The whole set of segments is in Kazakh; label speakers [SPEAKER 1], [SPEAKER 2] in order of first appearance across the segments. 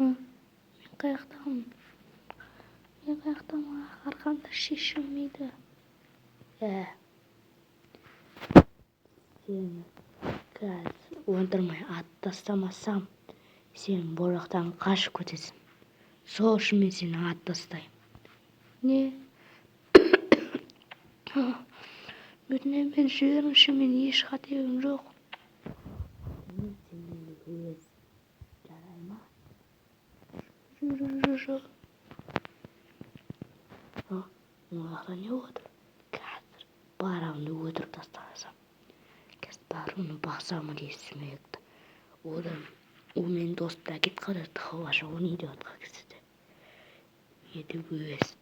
[SPEAKER 1] Мен қаяқтамын? Мен қаяқтамын? Арқамда шешілмейді. Ә. Сені қазір ондырмай атып тастамасам, сен бұл жақтан қашып кетесің. Сол үшін мен сені атып тастаймын. Не? Өтінемін, мені жіберіңізші, мен еш қателігім жоқ. Мен сенімен өз. Жарай ма? Жоқ. Мына жақта не болып жатыр? Қазір барамын да өлтіріп тастасам. Қазір барып оны басамын дейді. Одан ол менің досым да кетіп қалды. Тығып оны не деп жатқан кезде. Еді өз.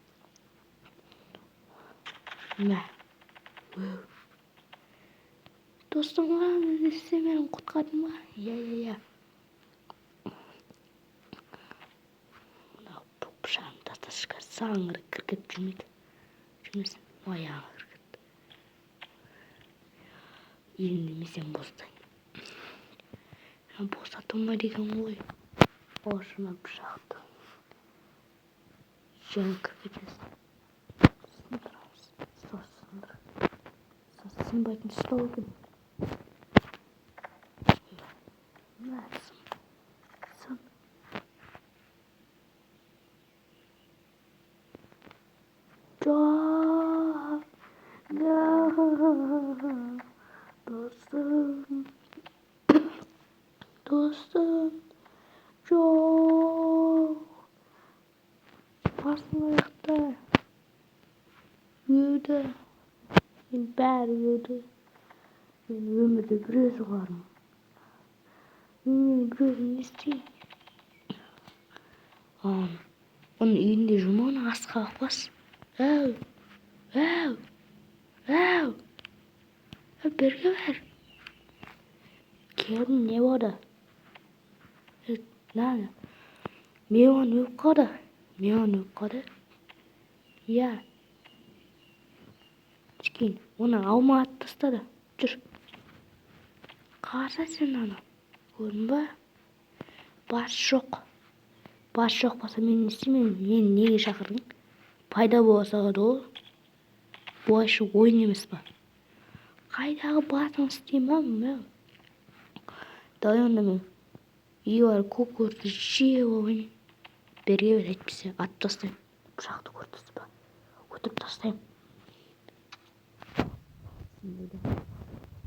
[SPEAKER 1] Мә. Достым, сен мені құтқардың ба? Иә, иә, иә. Мынау пышағын тасташы, қазір саңғыры кіріп жүрмейді. Жүрмесін, аяғына кіріп кетті. Енді мен сені босатайын. Босата алмайды екен ғой. Осыны пышақты. Жан кіріп кетесің. Сындырамыз. Сындыр. Сынбайтын стол екен. Мә, сын. Сын. Жоқ. Достым. Достым. Жоқ. Басым аяқта. Өлді. Мен бәрі өлді. Мен өмірде бір өзі бармын. Мен бір өзім не істеймін? Оның үйінде жүрме, оны асқа бас. Әу, әу, әу. Берге бер. Келдім, не болды? Мынаны. Миуан өліп қалды. Миуан өліп қалды. Иә. Кейін оны алма атып тастады. Жүр. Қара сен аны. Көрдің ба? Бас жоқ. Бас жоқ болса, мен не істеймін? Мені неге шақырдың? Пайда бола салады ғой. Бұлайша ойын емес па? Қайдағы басың істеймін мен? Давай онда мен үйге барып көк жеп алайын. Берге бер, әйтпесе атып тастаймын. Пышақты көрдіңіз ба? Өлтіріп тастаймын.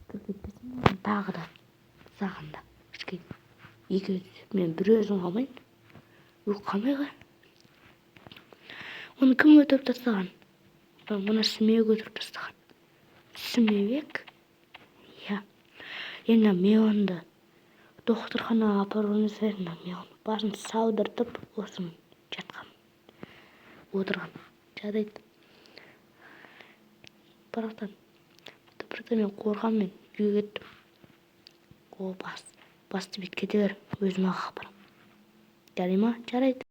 [SPEAKER 1] Кіріп кетпесін тағы да саған да. Кішкене екеуі мен бір өзім қалмайын. Өліп қалмай ғой. Оны кім өлтіріп тастаған? Мұны Сүмек өлтіріп тастаған. Сүмебек? Иә. Енді мен докторханаға апаруымыз керек. Мен басын саудыртып осымен жатқам. Отырған. Жарайды. Братан, братан, мен қорқамын, мен үйге кеттім. О, бас. Басты бет кете бер. Өзім ақ апарамын. Жарай ма? Жарайды.